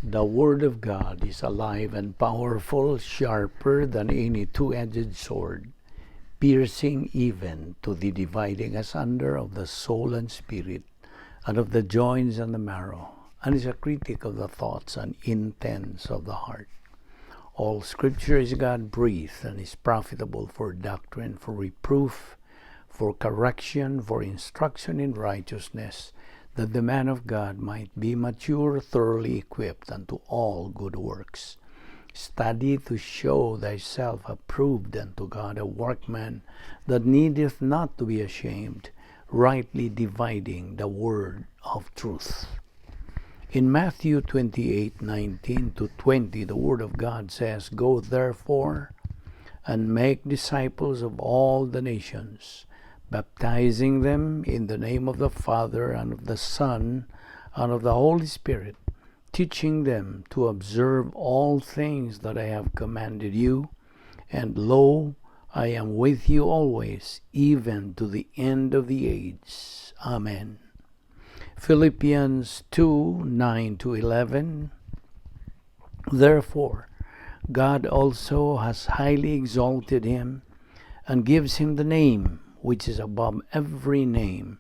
The Word of God is alive and powerful, sharper than any two-edged sword, piercing even to the dividing asunder of the soul and spirit, and of the joints and the marrow, and is a critic of the thoughts and intents of the heart. All Scripture is God-breathed and is profitable for doctrine, for reproof, for correction, for instruction in righteousness, that the man of God might be mature, thoroughly equipped unto all good works. Study to show thyself approved unto God, a workman that needeth not to be ashamed, rightly dividing the word of truth. In Matthew 28:19-20, the Word of God says, "Go therefore and make disciples of all the nations, baptizing them in the name of the Father and of the Son and of the Holy Spirit, teaching them to observe all things that I have commanded you. And lo, I am with you always, even to the end of the age. Amen." Philippians 2:9-11. "Therefore, God also has highly exalted him and gives him the name which is above every name,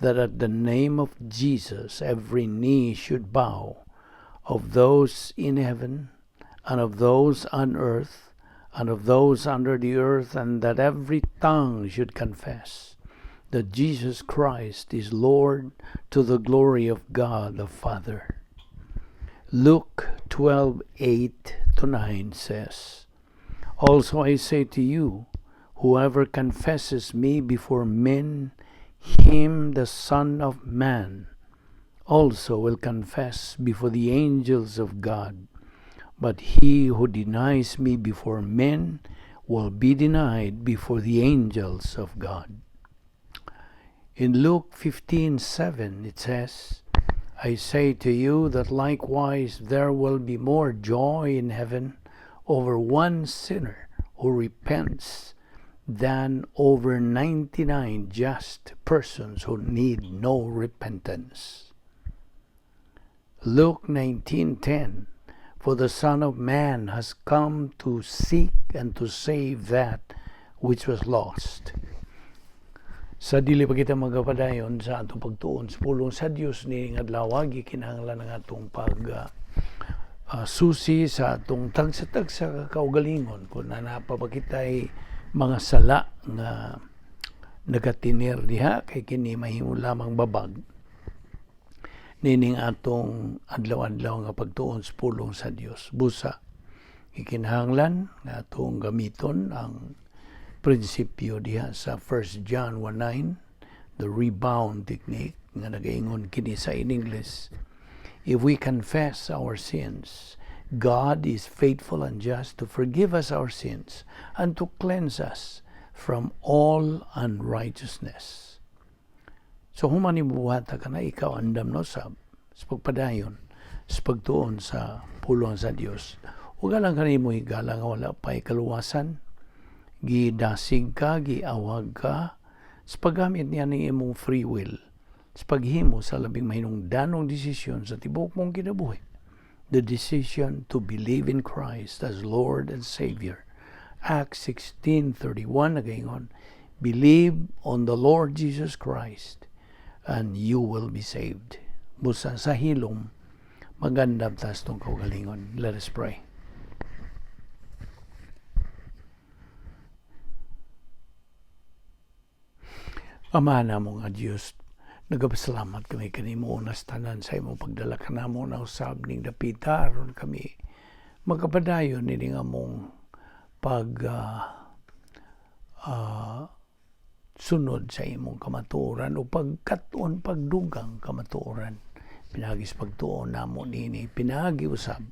that at the name of Jesus every knee should bow, of those in heaven, and of those on earth, and of those under the earth, and that every tongue should confess that Jesus Christ is Lord, to the glory of God the Father." Luke 12:8-9 says, "Also I say to you, whoever confesses me before men, him the Son of Man also will confess before the angels of God. But he who denies me before men will be denied before the angels of God." In Luke 15:7 it says, "I say to you that likewise there will be more joy in heaven over one sinner who repents than over 99 just persons who need no repentance." Luke 19:10, "For the Son of Man has come to seek and to save that which was lost." Sa dili pa kita magapadayon sa atong pagtuon sa pulong sa Dios ni adlaw, gikinahanglan ang atong pag susi sa atong tagsa-tagsa ka kaugalingon kung naa pa ba kitay mga sala nga nagatinir diha, kay kini mahimo lamang babag nining atong adlaw-adlaw nga pagtuon sa pulong sa Dios. Busa gikinahanglan nga atong gamiton ang prinsipyo diha sa 1 John 1:9, the rebound technique, nga nagaingon kini sa in English, "If we confess our sins, God is faithful and just to forgive us our sins and to cleanse us from all unrighteousness." So human nimo buhata ka na ikaw andam no sa pagpadayon sa pagtuon sa pulong sa Dios. Ug alang kanimo higala nga wala pa'y kaluwasan, gidasig ka, giawag ka sa paggamit niya ng imong free will sa paghimo sa labing mahinungdanong desisyon sa tibuok mong kinabuhi. The decision to believe in Christ as Lord and Savior. Acts 16:31 nagaingon, "Believe on the Lord Jesus Christ and you will be saved." Busa sa hilom, magandam tas tong kaugalingon. Let us pray. Ama namo nga Dios, nagapasalamat kami kanimo unas tanan sa imong pagdala kanamo na usab ning dapita aron kami magkapadayon ini nga among pag sunod sa imong kamatuoran o pagkat-on, pagdugang kamatuoran pinaagi sa pagtuon namo nini, pinaagi usab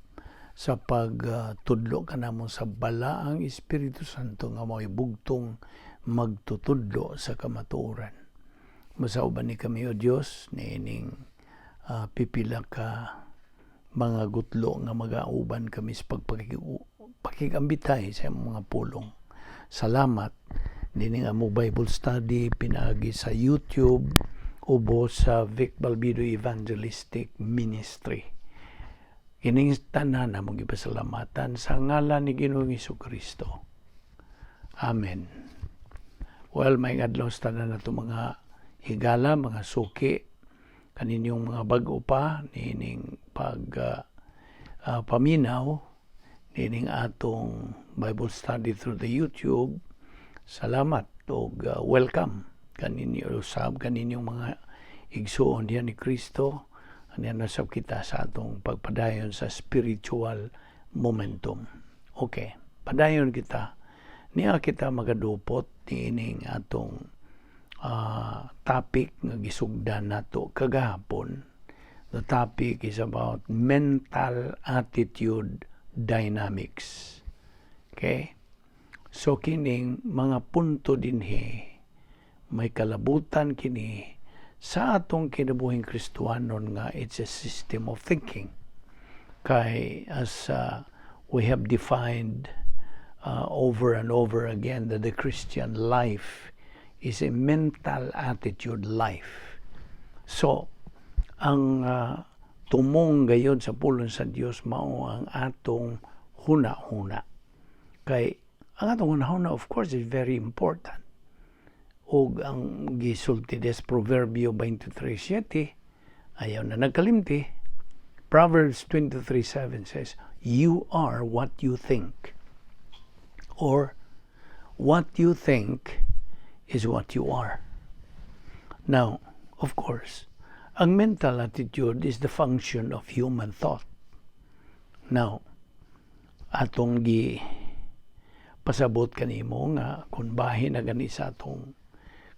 sa pagtudlo kanamo sa Balaang Espiritu Santo nga mao'y bugtong magtutudlo sa kamatuoran. Masauban ni kami, O Dios, niining pipila ka mga gutlo nga magauban kami sa pagpakigambitay sa imong mga pulong. Salamat nining amo Bible study pinaagi sa YouTube ubo sa Vic Balbido Evangelistic Ministry. Kining tanan among gipasalamatan sa ngalan ni Ginoong Kristo. Amen. Well, maayong adlaw sa tanan nato mga higala, mga suki, kaninyong mga bag-o pa niining pag paminaw niining atong Bible study through the YouTube. Salamat ug welcome kaninyo usab, kaninyong mga igsuon diha ni Kristo. Ania nasab kita sa atong pagpadayon sa spiritual momentum. Okay, padayon kita. Niya kita magadupot niining atong topic nga gisugdan nato kagahapon. The topic is about mental attitude dynamics. Okay? So kining mga punto dinhi may kalabutan kini sa atong kinabuhing Kristohanon nga it's a system of thinking. Kay as we have defined over and over again that the Christian life is a mental attitude life. So, ang tumong gayod sa pulong sa Dios mao ang atong huna-huna. Kay ang atong huna-huna, of course, is very important. Ug ang gisulti des Proverbio 23:7, ayaw na nagkalimti. Proverbs 23:7 says, "You are what you think." Or, "What you think is what you are." Now, of course, ang mental attitude is the function of human thought. Now, atong gi pasabot kanimo nga kung bahin na gani sa atong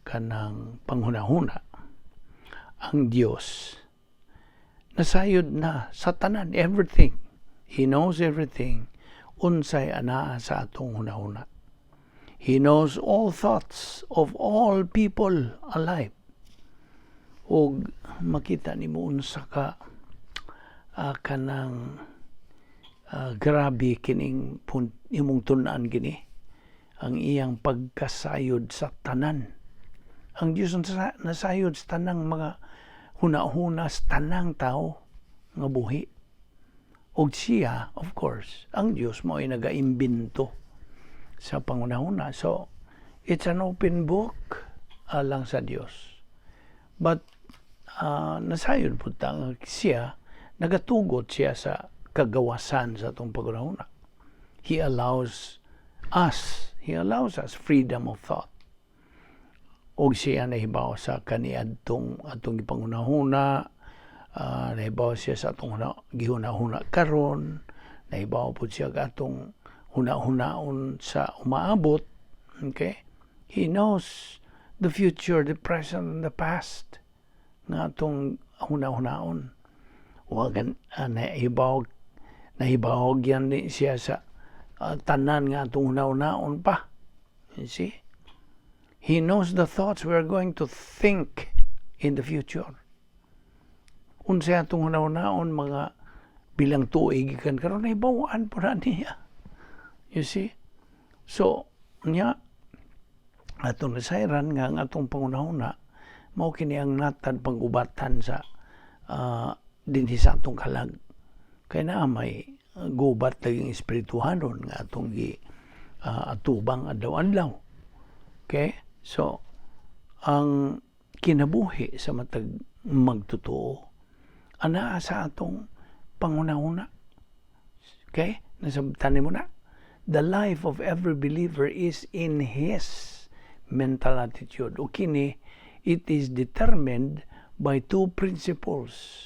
kanang panghunahuna, ang Dios nasayod na sa tanan, everything. He knows everything unsay anaa sa atong hunahuna. He knows all thoughts of all people alive. Ug makita nimo unsa ka kanang grabe kining imong tun-an kini, ang iyang pagkasayod sa tanan. Ang Dios nasayod sa tanang mga huna-huna sa tanang tao nga buhi. Og siya, of course, ang Dios mo ay nagaimbento sa panghuna-huna. So, it's an open book alang sa Dios. But nasayod po ta nga siya, nagatugot siya sa kagawasan sa atong paghunahuna. He allows us freedom of thought. Og siya nahibaw sa kaniadtong atong gipanghunahuna, nahibaw siya sa atong gihunahuna karon, nahibaw pud siya atong hunahunaon sa umaabot. Okay? He knows the future, the present, and the past nga atong hunahunaon. Wagan nahibaw yan ni siya sa tanan nga atong hunahunaon pa. You see? He knows the thoughts we are going to think in the future. Unsay atong hunahunaon mga bilang tuig gikan karon, nahibaw-an po na niya. You see? So, niya atong nasayran nga ang atong panghunahuna mao kini ang natad panggubatan sa dinhi sa atong kalag. Kay naa may gubat laging espirituhanon nga atong gi atubang adlaw-adlaw. Okay? So, ang kinabuhi sa matag magtotoo anaa sa atong panghunahuna. Okay? Nasabtan mo na. The life of every believer is in his mental attitude. O kini, it is determined by two principles.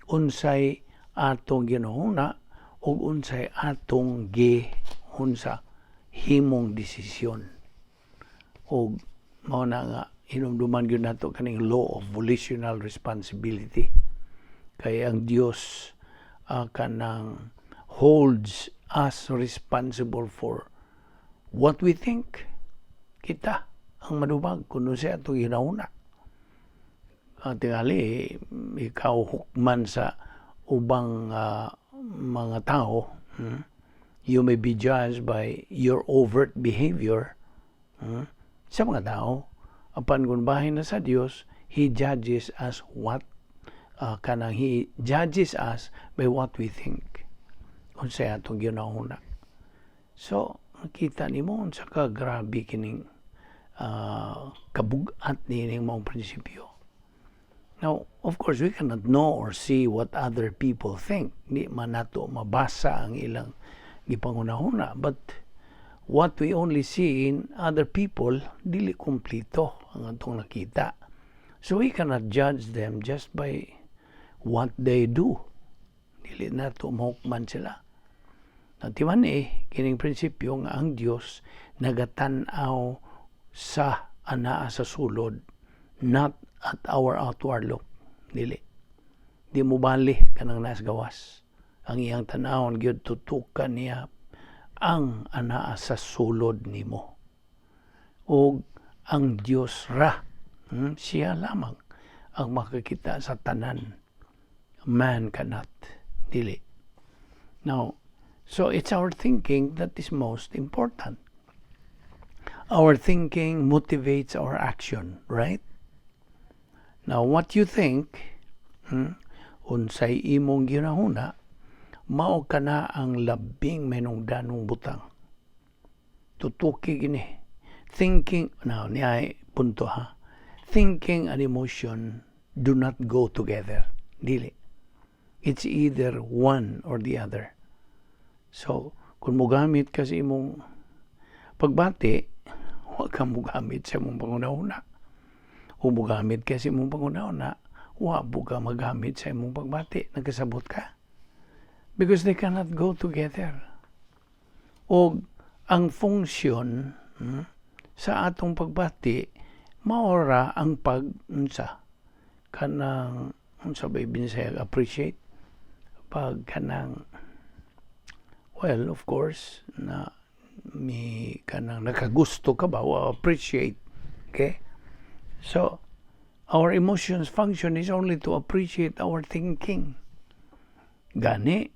Unsay atong ginahuna o unsay atong gihunsa himong desisyon. O mao na nga hinumduman gyud nato kaning law of volitional responsibility. Kay ang Dios kanang holds us responsible for what we think. Kita ang madubag kung siya atong ginahuna. Ang tingali, ikaw hukman sa ubang mga tao, You may be judged by your overt behavior sa mga tao. Apan kung bahin na sa Dios, He judges us what Kanang He judges us by what we think. Unsay atong gihuna. So, makita nimo unsa ka grabe kining kabug-at niining maong prinsipyo. Now, of course, we cannot know or see what other people think. Di man nato mabasa ang ilang gipanghuna-huna. But what we only see in other people, dili kumplito ang atong nakita. So we cannot judge them just by what they do. Dili nato mahukman sila. Natiman eh, kining prinsipyo nga ang Dios nagatan-aw sa anaa sa sulod, not at our outward look. Dili. Di mo bali kanang nas gawas. Ang iyang tanawon gyud, tutukan niya ang anaa sa sulod nimo. Og ang Dios ra, siya lamang ang makakita sa tanan. Man cannot. Dili. Now, so it's our thinking that is most important. Our thinking motivates our action, right? Now, what you think, unsay imong ginahuna, mao kana ang labing mahinungdanong butang. Tutuki gini. Thinking, now, niya punto ha. Thinking and emotion do not go together. Dili. It's either one or the other. So, kung mogamit ka sa imong pagbati, wa ka mogamit sa imong panghuna-huna. Kung mogamit ka sa imong panghuna-huna, wa po ka magamit sa imong pagbati. Nagkasabot ka? Because they cannot go together. O ang funksyon sa atong pagbati, maora ang pag unsa kanang, unsa ba Bisaya, appreciate, pag kanang, well, of course na mi kanang nakagusto ka ba o appreciate, okay? So our emotions function is only to appreciate our thinking. Gani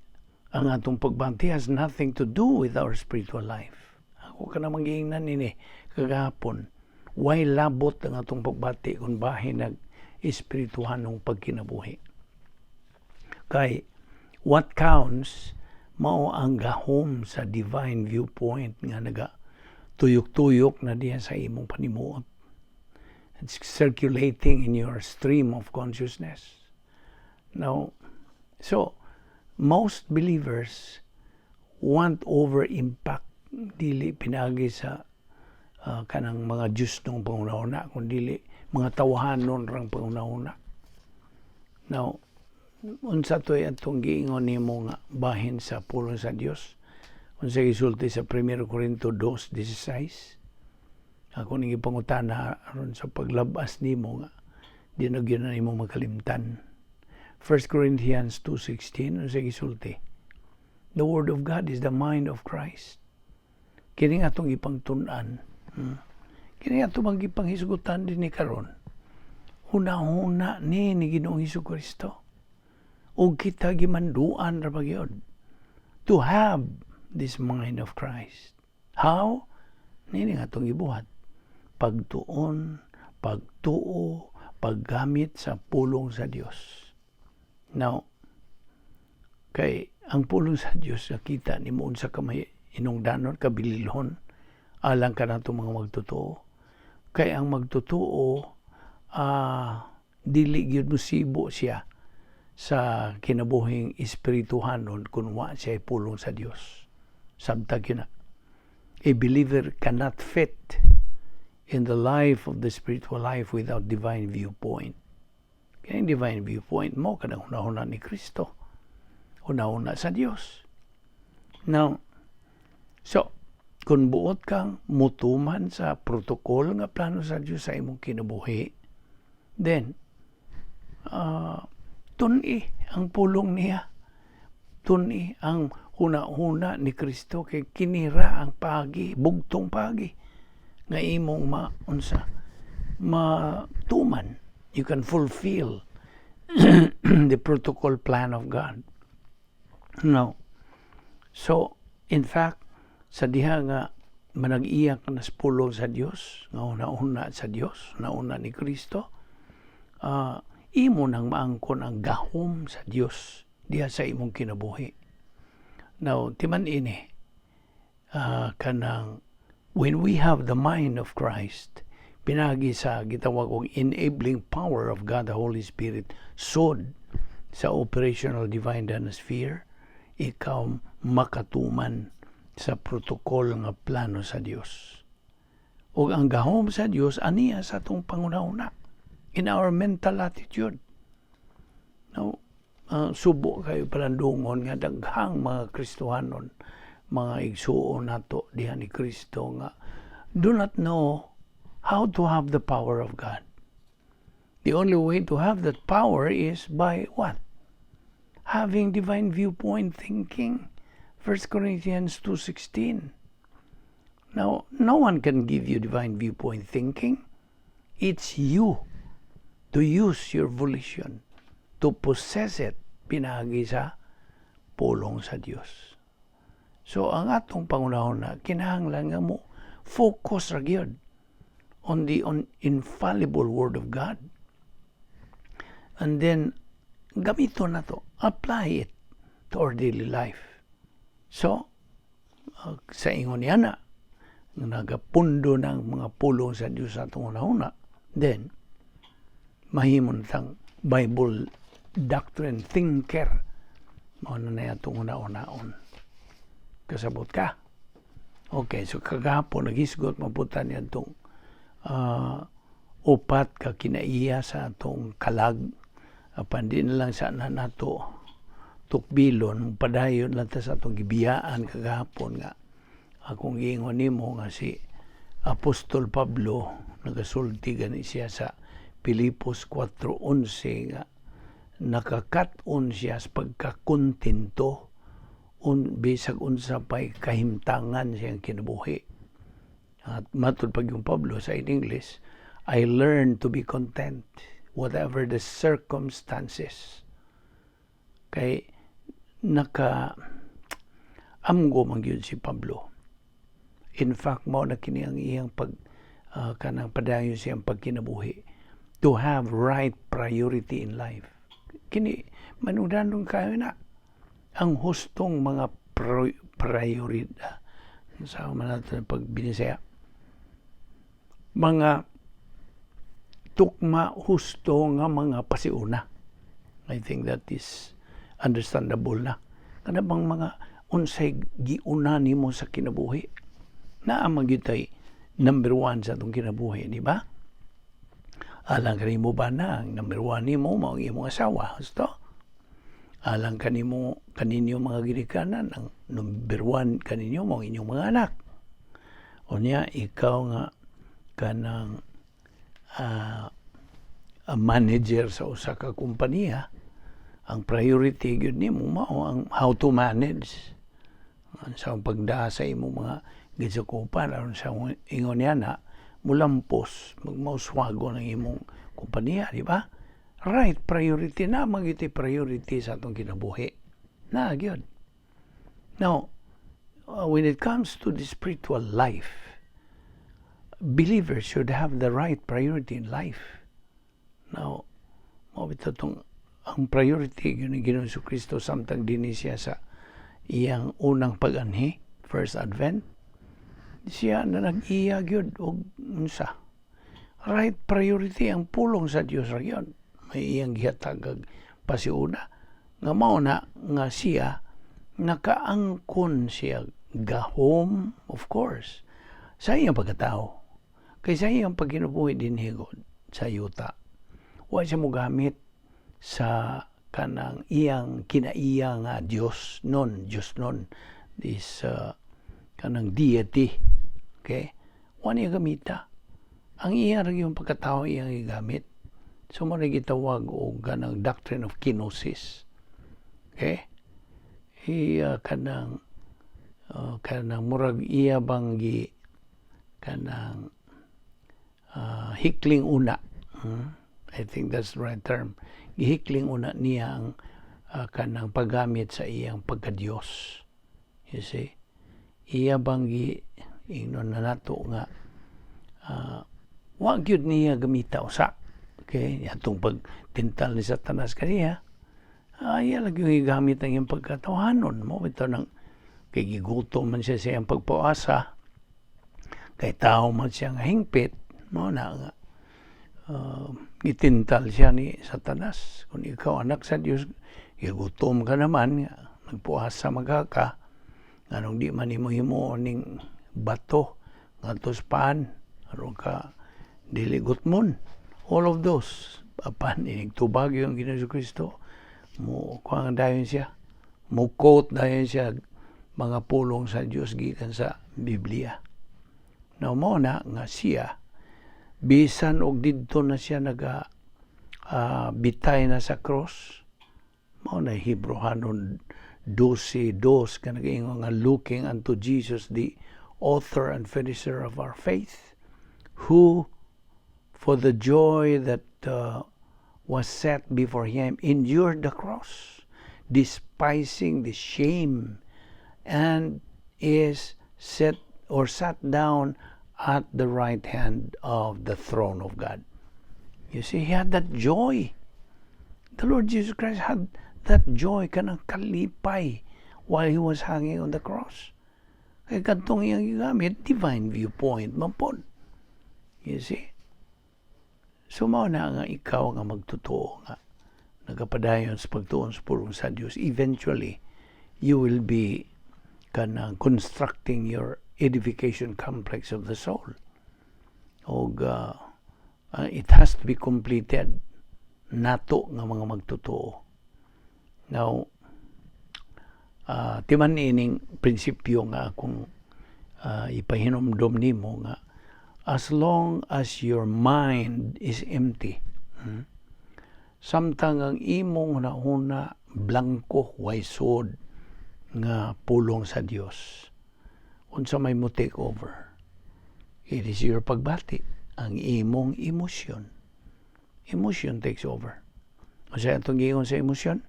ang atong pagbati has nothing to do with our spiritual life. Ako ka namang giingnan nini kagahapon, way labot ang atong pagbati kung bahin nag espirituhanong pagkinabuhi, kay what counts mao ang gahom sa divine viewpoint nga naga tuyok-tuyok na diya sa imong panimuot. It's circulating in your stream of consciousness. Now, so most believers want over impact, dili pinagi sa kanang mga Diyos ng panghuna-huna, kung dili mga tawahanon rang panghuna-huna. Now, unsa to'y atong giingon nimo nga bahin sa pulong sa Dios? Unsa gisulti sa 1 Corinto 2:16? Ako ning gipangutana aron sa paglabas nimo nga di na gyud na nimo makalimtan. 1 Corinthians 2:16, unsa gisulti? The word of God is the mind of Christ. Kini atong ipangtun-an. Kini atong gipanghisgutan dinhi karon. Huna-huna ni Ginoong Hesus Kristo. Ug kita gimanduan ra gyud to have this mind of Christ. How? Nini nga atong gibuhat. Pagtuon, pagtuo, paggamit sa pulong sa Dios. Now, kay ang pulong sa Dios, nakita nimo unsa ka may inungdanon, kabililhon alang kanato mga magtotoo. Kay ang magtotoo, dili gyud musibo siya sa kinabuhing espirituhanon kung wa siya pulong sa Dios. Sabtag yun na. A believer cannot fit in the life of the spiritual life without divine viewpoint. Kaya yung divine viewpoint mo, kanang hunahuna ni Kristo. Hunahuna sa Dios. Now, so, kung buot kang mutuman sa protocol nga plano sa Dios sa imong kinabuhi, then, tun-i ang pulong niya. Tun-i ang huna-huna ni Kristo kay kinira ang pagi, bugtong pagi nga imong maunsa matuman. You can fulfill the protocol plan of God. No. So, in fact, sa diha nga manag-iya ka na sa pulong sa Dios, nga una-una sa Dios, una-una ni Kristo, imo nang maangkon ang gahom sa Dios diha sa imong kinabuhi. Now, timan ini, kanang when we have the mind of Christ, pinagi sa gitawag og enabling power of God the Holy Spirit, sod sa operational divine sphere, ikaw makatuman sa protocol nga plano sa Dios. Ug ang gahom sa Dios aniya sa atong panghuna-huna, in our mental attitude. Now, subo kayo palandungon nga daghang mga Kristohanon, mga igsuon nato diha ni Kristo nga do not know how to have the power of God. The only way to have that power is by what? Having divine viewpoint thinking. 1 Corinthians 2:16. Now, no one can give you divine viewpoint thinking. It's you to use your volition to possess it pinagi sa pulong sa Dios. So ang atong panghuna-huna kinahanglan nga mo focus ra gyud on the infallible word of God. And then gamito na to, apply it to our daily life. So sa ingon niya na nagapundo ng mga pulong sa Dios sa atong hunahuna, then mahimo na tang Bible doctrine thinker. Mao na na atong huna-hunaon. Kasabot ka? Okay, so kagahapon naghisgot maputan niya itong upat ka kinaiya sa atong kalag. Apan di na lang sa na nato tukbilon, padayon lang ta sa atong gibiyaan kagahapon nga akong giingon nimo nga si Apostol Pablo nagasulti gani siya sa Filipos 4:11 nga nakakat-on siya sa pagkakontento un bisag unsa pay kahimtangan siyang kinabuhi. At matud pag yung Pablo sa in English, "I learned to be content whatever the circumstances." Kay naka amgo man gyud si Pablo. In fact, mao na kini ang iyang pag kanang padayon siyang pagkinabuhi, to have right priority in life. Kini manungdanon kayo na ang hustong mga prioridad sa man nato pag binisaya, mga tukma husto nga mga pasiuna. I think that is understandable na. Kana bang mga unsay giuna nimo sa kinabuhi, naa man gyud tay number one sa atong kinabuhi, di ba? Alang kanimo ba na ang number one nimo mao ang imong asawa, husto? Alang kanimo kaninyo mga ginikanan, ang number one kaninyo mao ang inyong mga anak. Unya ikaw nga kanang a manager sa usa ka kompanya, ang priority gyud nimo mao ang how to manage sa pagdaa sa imong mga gisakupan aron sa ingon niya na mulampos magmauswago ng imong kompanya, di ba? Right priority na magyud priority sa atong kinabuhi na gyud. Now, when it comes to the spiritual life, believers should have the right priority in life. Now, mao bitaw tong ang priority gyud ni Ginoong Kristo samtang dinhi siya sa iyang unang pag-anhi, first advent, siya na nag-iya gyud og unsa right priority. Ang pulong sa Dios ra gyud may iyang gihatag pasiuna nga mao na nga siya nakaangkon siya gahom, of course, sa iyang pagkatao, kay sa iyang pagkinabuhi dinhi gud sa yuta, wa siya mogamit sa kanang iyang kinaiya nga Dios non, Dios non, this kanang deity, okay? Wa niya gamita ang iya ra yung pagkatao iyang gigamit. So mo gitawag og kanang doctrine of kenosis, okay? Iya kanang kanang murag iya bang gi kanang hikling una. I think that's the right term. Gihikling una niya ang kanang paggamit sa iyang pagkadiyos, you see? Iya bang gi ingnon na nato nga wa gyud niya gamita usa. Okay, atong pagtintal ni Satanas kaniya, ay lagi yung gigamit ang iyang pagkatawanon mo ito nang kay gigutom man siya sa iyang pagpuasa, kay tao man siya nga hingpit mo na nga gitintal siya ni Satanas. Kung ikaw anak sa Dios, gigutom ka naman nga nagpuasa magaka, nganong di man nimo himuon ning bato ngadto sa pan aron ka dili gutmon? All of those. Apan inig tubag yung Ginoo Kristo mo, kuan dayon siya, mo quote dayon siya mga pulong sa Dios gikan sa Biblia. Now mo na nga siya, bisan og didto na siya naga bitay na sa cross, mao na Hebreohanon 12:2 ka nagaingon nga "Looking unto Jesus, the author and finisher of our faith, who for the joy that was set before him endured the cross, despising the shame, and is set or sat down at the right hand of the throne of God." You see, he had that joy. The Lord Jesus Christ had that joy, kanang kalipay, while he was hanging on the cross. Kay kadtong iyang gigamit, divine viewpoint man pod. You see? So mao na nga ikaw nga magtotoo nga nagapadayon sa pagtuon sa pulong sa Dios, eventually you will be kanang constructing your edification complex of the soul. Og it has to be completed nato nga mga magtotoo. Now, timan ining prinsipyo nga akong ipahinomdom nimo nga as long as your mind is empty, samtang ang imong hunahuna blanko, way sud nga pulong sa Dios, unsa may mo take over? It is your pagbati, ang imong emosyon. Emotion takes over. Unsa atong giingon sa emosyon?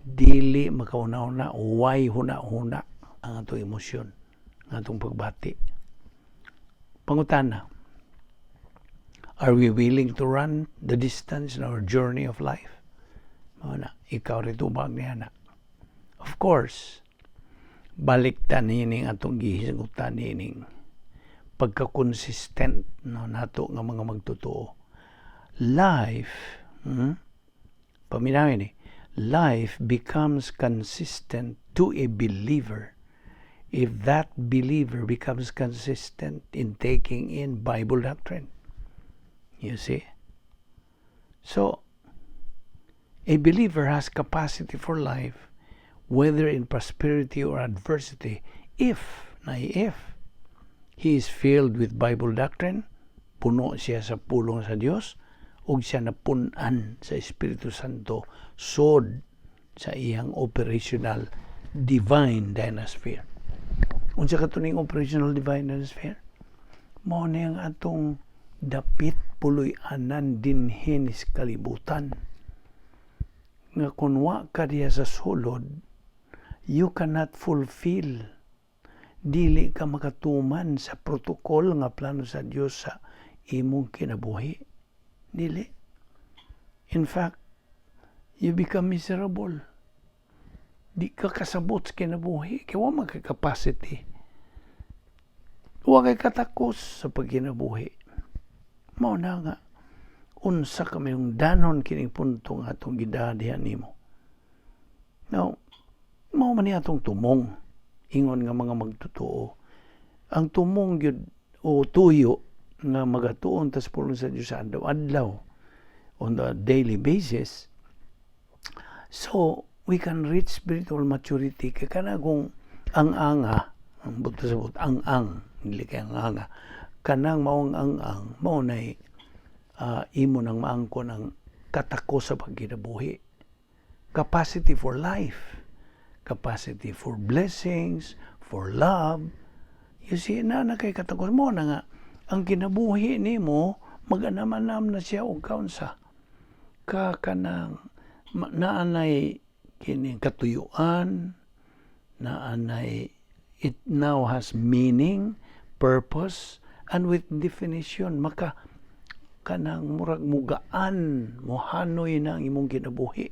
Dili makauna-una, way huna-huna ang atong emosyon, ang atong pagbati. Pangutana, are we willing to run the distance in our journey of life? Mao na, ikaw rin tubag niya na. Of course, balik nining atong gihisgutan nining pagka-consistent, no, nato nga mga magtotoo. Life, Paminawin ni, life becomes consistent to a believer if that believer becomes consistent in taking in Bible doctrine. You see? So, a believer has capacity for life, whether in prosperity or adversity, if, na if, he is filled with Bible doctrine, puno siya sa pulong sa Dios, ug siya napun-an sa Espiritu Santo sod sa iyang operational divine dynasphere. Unsa kato ning operational divine dynasphere? Mao ni ang atong dapit puloy-anan dinhi sa kalibutan. Nga kung wa ka diya sa sulod, you cannot fulfill, dili ka makatuman sa protocol nga plano sa Dios sa imong kinabuhi. Dili. In fact, you become miserable. Di ka kasabot sa kinabuhi. Kaya wa man kay capacity. Wa kay katakos sa pagkinabuhi. Mao na nga, unsa ka mayong danon kining punto nga atong gidadihan nimo. Now, mao man ni atong tumong ingon nga mga magtotoo. Ang tumong gyud o tuyo nga magatuon tas pulong sa Dios sa adlaw-adlaw, on the daily basis, so we can reach spiritual maturity, kay kana kung ang anga ang buto sa but ang dili kay ang anga, kanang maong ang mao nay imo nang maangkon ang katako sa pagkinabuhi, capacity for life, capacity for blessings, for love. You see, na kay katakos mo na nga ang kinabuhi nimo mag-anam-anam na siya og kaunsa ka kanang naanay kining katuyuan, naanay, it now has meaning, purpose, and with definition maka Kanang murag mugaan, muhanoy na ang imong kinabuhi.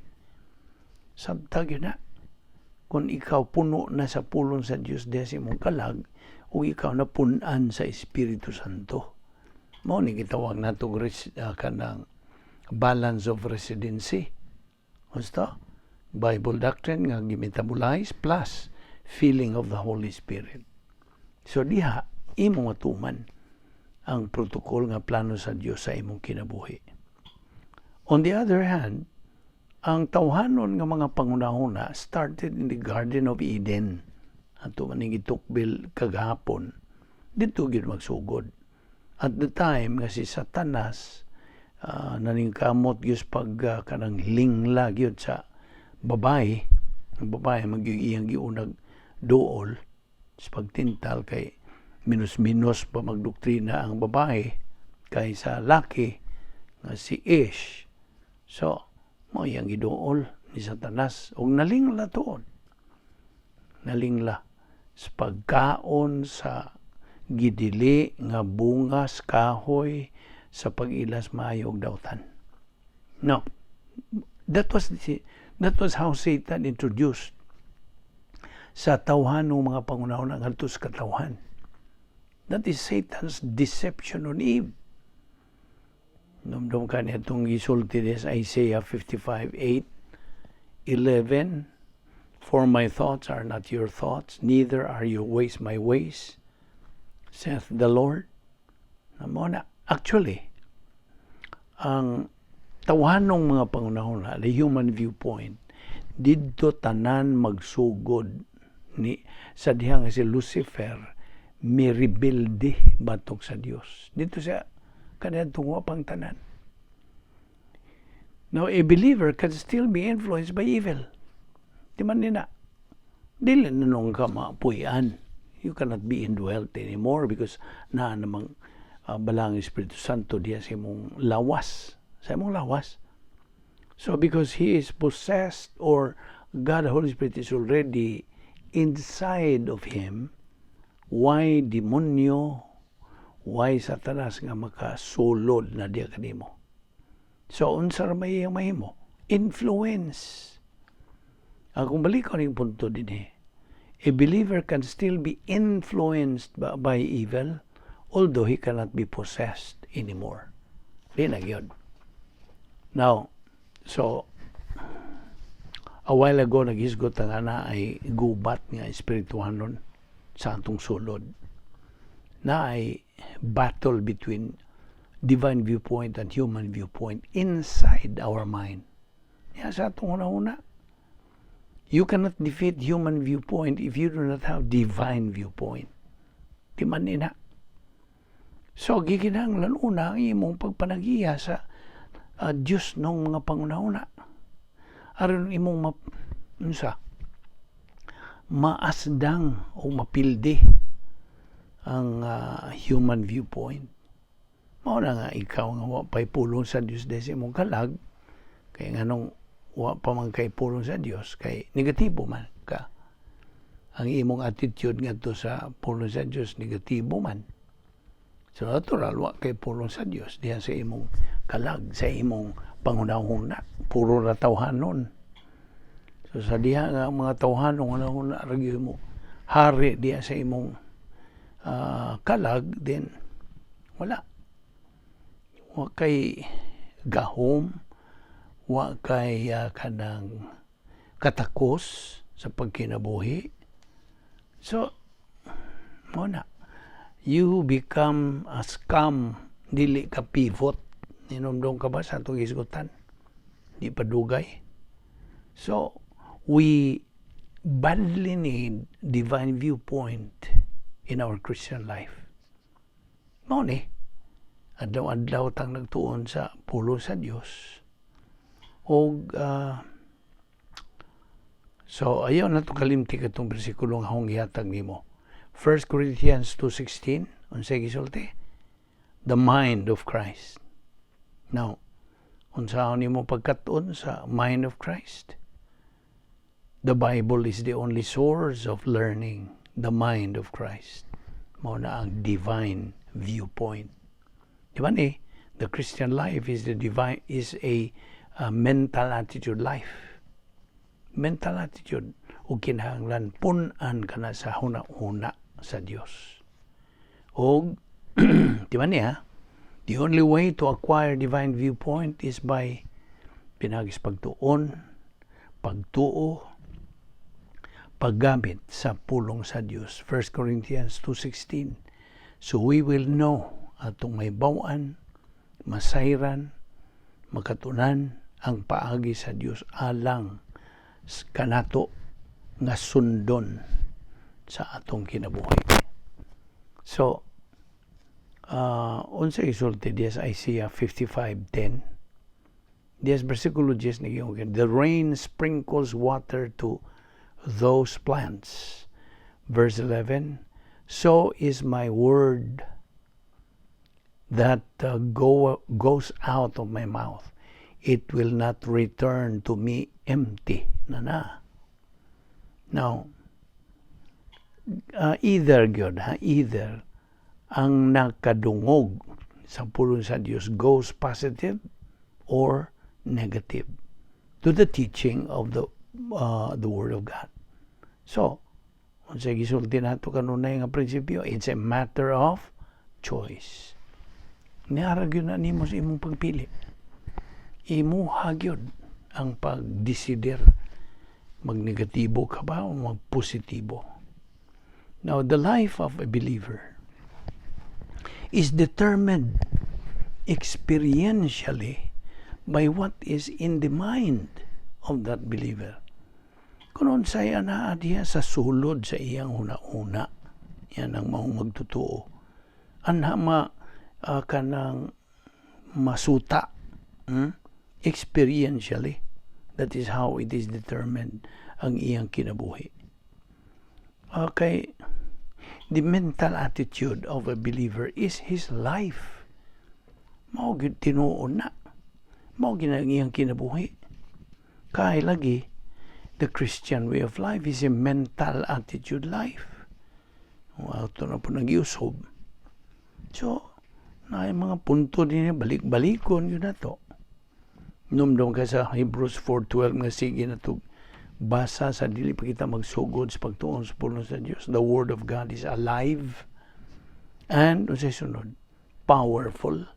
Sabta gyud na. Kung ikaw puno na sa pulong sa Dios diha sa imong kalag, ug ikaw napun-an sa Espiritu Santo. Mao ni gitawag nato kanang balance of residency. Gusto? Bible doctrine nga gimetabolize plus filling of the Holy Spirit. So diha imo matuman ang protocol nga plano sa Dios sa imong kinabuhi. On the other hand, ang tawhanon nga mga pangunahuna started in the Garden of Eden. Ato man ning gitukbil kagahapon, didto gyud magsugod. At the time nga si Satanas naningkamot gyud pag kanang lingla gyud sa babae, ang babae man gyud iyang giunag duol sa pagtintal, kay minus-minus pa magdoktrina ang babae kaysa laki nga si Ish. So, mao iyang giduol ni Satanas ug nalingla tuod. Nalingla sa pagkaon sa gidili nga bunga sa kahoy sa pag-ilas maayo ug dautan. No. That was how Satan introduced sa tawhanong mga pangunahuna ngadto sa katawhan. That is Satan's deception on Eve. Numdum ka niya itong gisulti sa Isaiah 55, 8, 11, "For my thoughts are not your thoughts, neither are your ways my ways, saith the Lord." Mao na, actually, ang tawhanong mga pangunahuna, the human viewpoint, didto tanan magsugod ni sa diha nga si Lucifer mirebelde batok sa Dios. Didto siya kaniadtong wa pang tanan. Now, a believer can still be influenced by evil. Di man nina. Dili na nung ka mapuy-an. You cannot be indwelt anymore because naa namang balang Espiritu Santo diya sa imong lawas. Sa imong lawas. So because he is possessed or God the Holy Spirit is already inside of him, why demonyo, why Satanas nga makasulod na diya kanimo? So unsa ra may iyang mahimo? Influence. Ang kung balik ko ning punto dinhi, a believer can still be influenced by evil although he cannot be possessed anymore. Di na gyud. Now, so a while ago naghisgot ang ana ay gubat nga espirituhanon sa atong sulod na ay battle between divine viewpoint and human viewpoint inside our mind. Ya sa atong una-una. You cannot defeat human viewpoint if you do not have divine viewpoint. Di man nina. So, gikinahanglan una ang imong pagpanagiya sa Diyos ng mga pangunahuna. Aron imong ma, unsa, maasdang o mapildi ang human viewpoint. Mao na nga ikaw nga wa pa'y pulong sa Dios dahil sa imong kalag, kay nganong wa pa man kay pulong sa Dios, kay negatibo man ka. Ang imong attitude ngadto sa pulong sa Dios, negatibo man. So natural wa kay pulong sa Dios diha sa imong kalag, sa imong panghunahuna, puro ra tawhanon. So sa diha nga mga tawhanon hunahuna ra gyud mo hari diha sa imong kalag, then wala. Wa kay gahom, wa kay kanang katakos sa pagkinabuhi. So, mao na. You become a scum, dili ka pivot. Ninomdom ka ba sa atong hisgutan? Di pa dugay. So, we badly need divine viewpoint in our Christian life. Mao ni, adlaw-adlaw tang nagtuon sa pulong sa Dios. Og so ayaw na to kalimti katong bersikulo nga akong gihatag nimo. 1 Corinthians 2:16, unsay gisulti? The mind of Christ. Now, unsaon nimo pagkat-on sa mind of Christ? The Bible is the only source of learning the mind of Christ. Mao na ang divine viewpoint. Di ba ni? The Christian life is the divine is a mental attitude life. Mental attitude ug kinahanglan pun-an kana sa huna-huna sa Dios. Og di ba niya? The only way to acquire divine viewpoint is by pinaagi sa pagtuon, pagtuo, paggamit sa pulong sa Dios. 1 Corinthians 2:16. So we will know, atong mahibaw-an, masayran, makatunan ang paagi sa Dios alang kanato nga sundon sa atong kinabuhi. So, unsa isulti diya sa Isaiah 55:10? Diya sa versikulo 10 naging, "The rain sprinkles water to those plants." Verse 11, "So is my word that goes out of my mouth. It will not return to me empty." Na na. Now, either gyud ha, either ang nakadungog sa pulong sa Dios goes positive or negative to the teaching of the Word of God. So, unsay gisulti nato kanunay nga prinsipyo, it's a matter of choice. Niara gyud na nimo sa imong pagpili. Imuha gyud ang pagdesider, magnegatibo ka ba o magpositibo. Now, the life of a believer is determined experientially by what is in the mind of that believer. Kung unsay anaa diha sa sulod sa iyang huna-huna, yan ang maong magtotoo. Anha ma kanang masuta, Experientially, that is how it is determined ang iyang kinabuhi. Okay, the mental attitude of a believer is his life. Mao gyud tinuod na. Mao gyud ang iyang kinabuhi. Kay lagi, the Christian way of life is a mental attitude life. Ato na po nag-iusob. So, na mga punto din, balik-balikon gyud nato. Numdum ka sa Hebrews 4:12 nga sige na to basa sa dili pa kita magsugod sa pagtuon sa pulong sa Dios. The word of God is alive and, unsay sunod, powerful.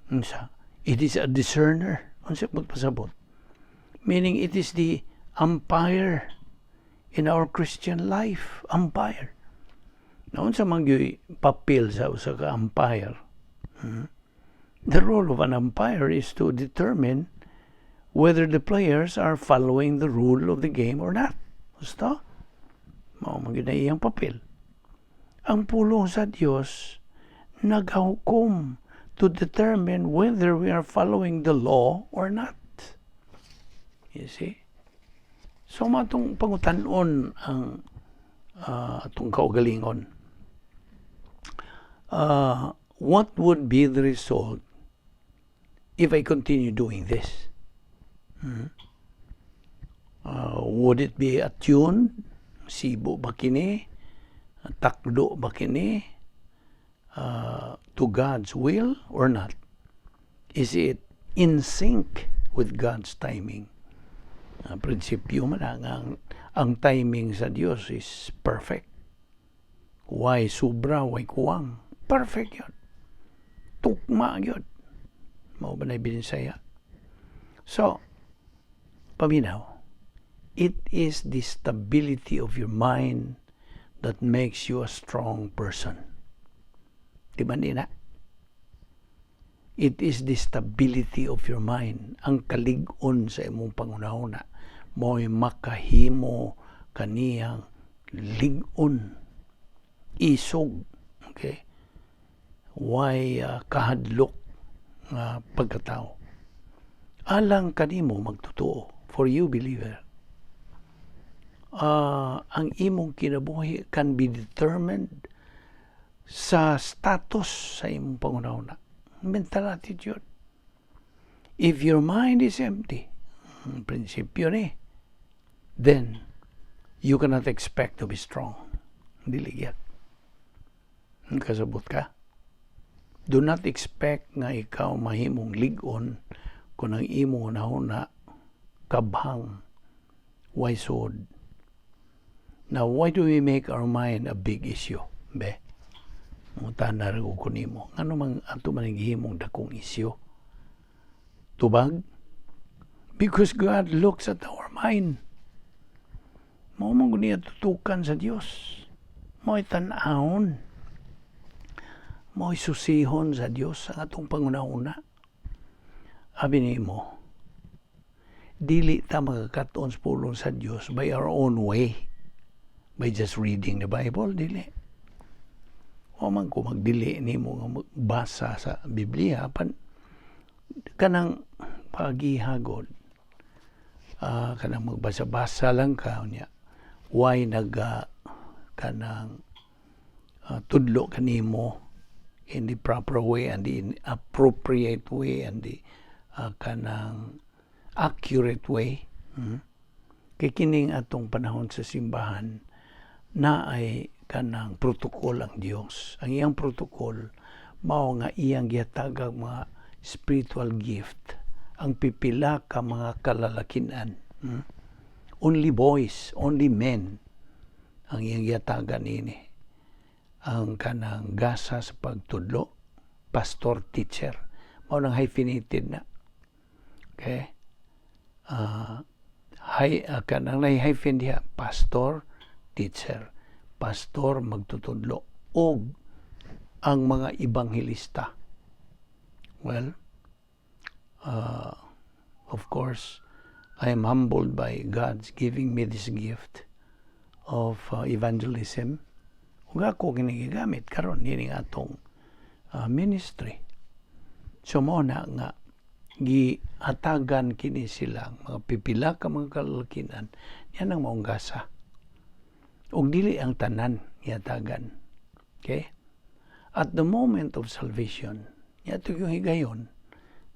Unsa? It is a discerner. Unsa mo pasabot? Meaning it is the umpire in our Christian life. Umpire. Na unsa man gyud papel sa usa ka umpire? The role of an umpire is to determine whether the players are following the rule of the game or not. Gusto? Mao man gyud na iyang papel. Ang pulong sa Dios naghukom to determine whether we are following the law or not. You see? So matong pangutan-on ang atong kaugalingon. What would be the result if I continue doing this? Hmm? Would it be attuned? Sibo ba kini? Takdo ba kini? To God's will or not? Is it in sync with God's timing? Prinsipyo man ang timing sa Dios is perfect. Way sobra, way kuwang. Perfect gyud. Tukma gyud. Mao ba na binisaya? So, paminaw, it is the stability of your mind that makes you a strong person. Di ba na? It is the stability of your mind, ang kalig-on sa imong panghunahuna, mo'y makahimo kaniyang lig-on, isog, okay? Way kahadlok nga pagkatao. Alang kanimo magtotoo, for you believer, ang imong kinabuhi can be determined sa status sa imong panghunahuna. Mental attitude. If your mind is empty, prinsipyo ni, then you cannot expect to be strong. Dili gyud. Kasabot ka? Do not expect nga ikaw mahimong lig-on kung ang imong hunahuna kabhang, way suod. Now, why do we make our mind a big issue? Be, mangutana ra ko nimo. Ngano man ato man gihimong dakong isyu? Tubag? Because God looks at our mind. Mao man gud niya tutukan sa Dios. Mao'y tan-awon. Mao'y susihon sa Dios ang atong panghunahuna. Abi nimo, dili ta makakaton sa pulong sa Dios by our own way. By just reading the Bible, dili. Wa man ko magdili nimo nga magbasa sa Biblia pan kanang pagihagod. Kanang magbasa-basa lang ka unya. Why naga kanang tudlo kanimo in the proper way and the appropriate way and the kanang accurate way. Kay kining atong panahon sa simbahan na ay kanang protocol ang Dios. Ang iyang protocol mao nga iyang gihatagag mga spiritual gift ang pipila ka mga kalalakinan. Only boys, only men ang iyang gihatagan nini. Ang kanang gasa sa pagtudlo, pastor, teacher. Mao nang hyphenated na. Okay? Kanang nay hyphen diha, pastor, teacher. Pastor magtutudlo og ang mga ebanghelista. Well, of course, I am humbled by God's giving me this gift of evangelism. Ug ako kini gigamit karon nining atong ministry. So mao na nga gihatagan kini silang mga pipila ka mga kalalakinan yan ang maong gasa. Ug dili ang tanan gihatagan. Okay? At the moment of salvation, yato yung higayon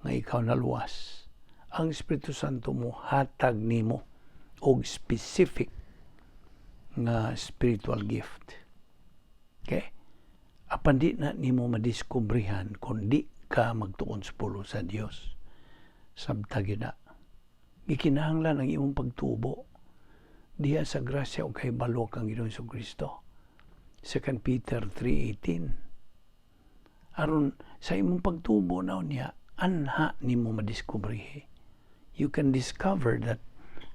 nga ikaw naluwas. Ang Espiritu Santo mo hatag nimo og specific nga spiritual gift. Okay? Apan di na nimo madiskubrihan kung di ka magtuon sa pulong sa Dios. Sabta gyud na. Gikinahanglan ang imong pagtubo diha sa grasya o kahibalo kang Ginoong Kristo. 2 Peter 3:18. Aron sa imong pagtubo na niya, anha nimo madiskubrihe. You can discover that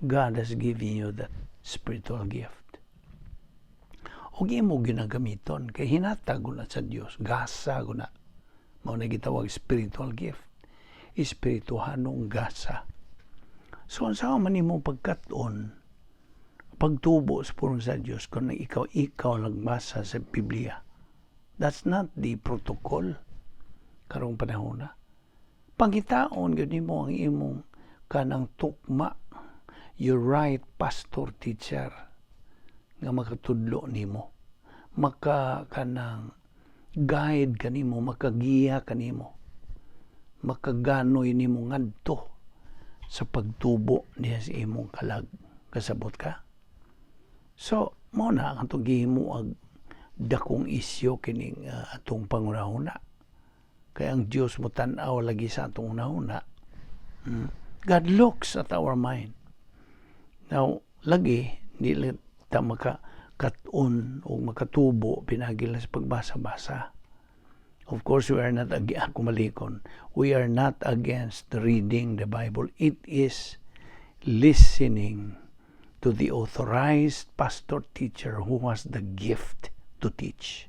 God has given you that spiritual gift. Ug imo ginagamiton kay hinatag na sa Dios, gasa na. Mao na gitawag spiritual gift. Espirituhanong gasa. So unsa man nimo pagkat-on, pagtubo sa pulong sa Dios kung ikaw nagbasa sa Biblia? That's not the protocol karong panahon na. Pangitaon gyud nimo ang imong kanang tukma, your right pastor teacher nga makatudlo nimo, maka kanang guide kanimo, makagiya kanimo, makaganoy nimo ngadto sa pagtubo niya sa imong kalag. Kasabot ka? So mao na ang atong gihimo ag dakong isyo kining atong pangunahuna. Kay ang Dios mo tan-aw lagi sa atong hunahuna. God looks at our mind. Now, lagi, di ta maka kat-on o makatubo pinagi lang sa pagbasa-basa. Of course, we are not kumalikon. We are not against reading the Bible. It is listening to the authorized pastor teacher who has the gift to teach.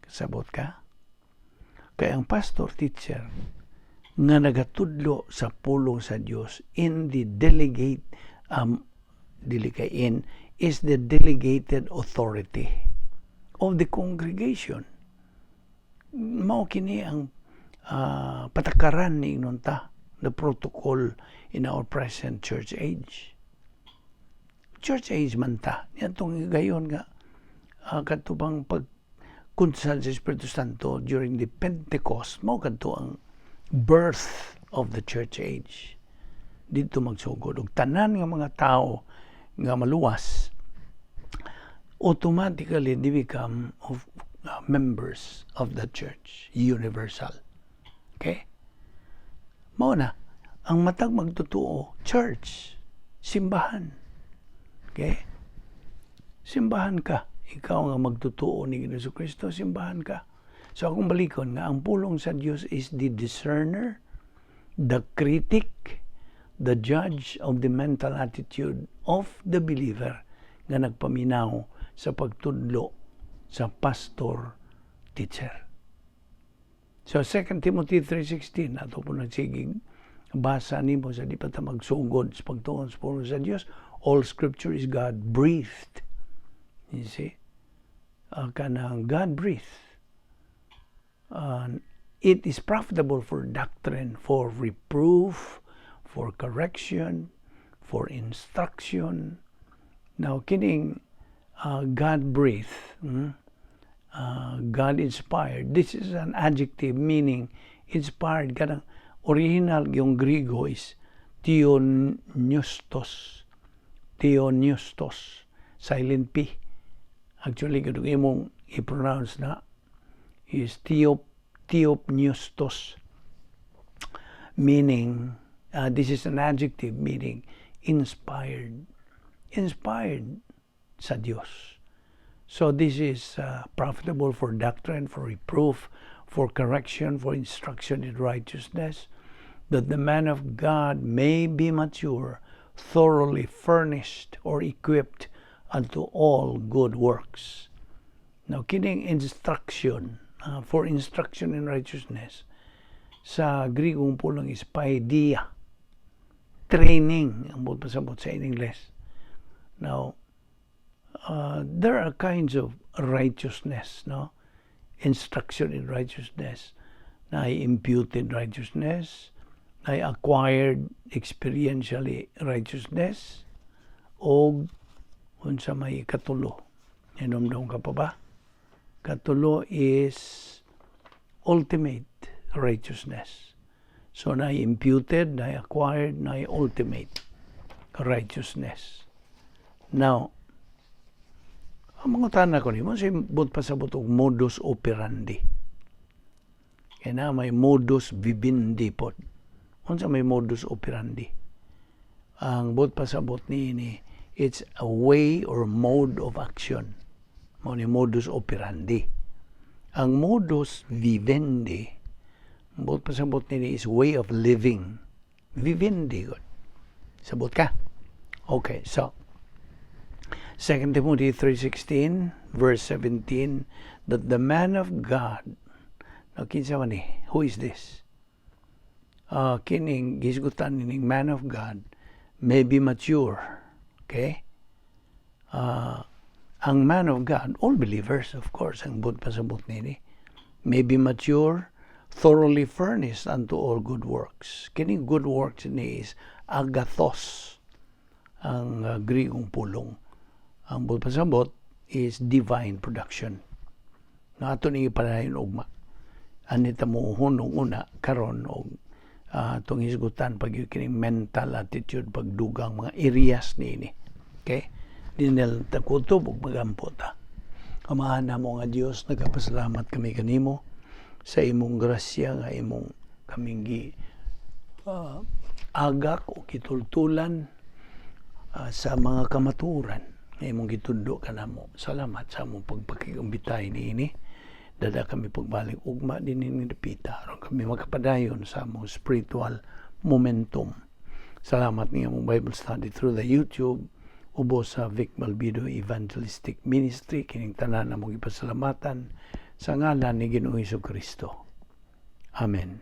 Kasabot ka? Kaya ang pastor teacher nga nagatudlo sa pulong sa Dios in the delegate dili kay in is the delegated authority of the congregation. Mao kini ang patakaran ni ta, the protocol in our present church age. Church age man ta. Niadtong gayon nga kadto bang pag sa Espiritu Santo during the Pentecost, mao kadto ang birth of the church age. Dito magsugod og tanan nga mga tao nga maluwas, automatically they become of members of the church, universal. Okay? Mao na, ang matag magtotoo, church, simbahan. Okay? Simbahan ka. Ikaw nga magtotoo ni Jesu Kristo, simbahan ka. So akong balikon nga ang pulong sa Dios is the discerner, the critic, the judge of the mental attitude of the believer nga nagpaminaw sa pagtudlo sa pastor teacher. So 2 Timothy 3:16, ato po nagsigig basa nimo sa di pa ta magsugod sa pagtuon sa pulong sa Dios. All scripture is God breathed. You see? Kanang God breathed. It is profitable for doctrine, for reproof, for correction, for instruction. Now, kining God breathed, God inspired. This is an adjective meaning inspired. Kanang original yung Grigo is theopneustos. Theopneustos. Silent P. Actually, kung imong i-pronounce na is theopneustos, meaning, this is an adjective meaning inspired. Inspired sa Dios. So this is profitable for doctrine, for reproof, for correction, for instruction in righteousness, that the man of God may be mature, thoroughly furnished or equipped unto all good works. Now, kining instruction, for instruction in righteousness, sa Grigong pulong is paideia. Training, ang buot pasabot sa in English. Now, there are kinds of righteousness, no? Instruction in righteousness, na imputed righteousness, na acquired experientially righteousness, o unsa may katulo. Hinumdum ka pa ba? Katulo is ultimate righteousness. So na imputed, na acquired, na ultimate righteousness. Now, ang mangutana ko nimo, si buot pasabot og modus operandi. Kaya na may modus vivendi pod. Unsa may modus operandi? Ang buot pasabot ni, it's a way or mode of action. Mao ni modus operandi. Ang modus vivendi, buot pasabot nini is way of living. Vivendi gud. Sabot ka? Okay, so 2 Timothy 3:16 verse 17, that the man of God. Now, kinsa man ni? Who is this? Kining gisgutan nining man of God may be mature. Okay? Ang man of God, all believers, of course, ang buot pasabot nini, may be mature, thoroughly furnished unto all good works. Kining good works ni is agathos, ang Grigong pulong. Ang buot pasabot is divine production. Nga ato ni ipadayon ugma. Ani ta mo hunong una karon og atong hisgutan pag kining mental attitude, pagdugang mga areas niini. Okay? Dinel takutob ug magampo ta. Amahan namo nga Dios, nagapasalamat kami kanimo sa imong grasya nga imong kaming gi agak o kitultulan sa mga kamaturan nga imong gitudlo kanamo. Salamat sa among pagpakiumbitay niini. Dada kami pagbalik ugma din ni dapita aron kami makapadayon sa among spiritual momentum. Salamat ni among Bible study through the YouTube ubos sa Vic Malbido Evangelistic Ministry. Kining tanan among ipasalamatan sa ngalan ni Ginoong Kristo. Amen.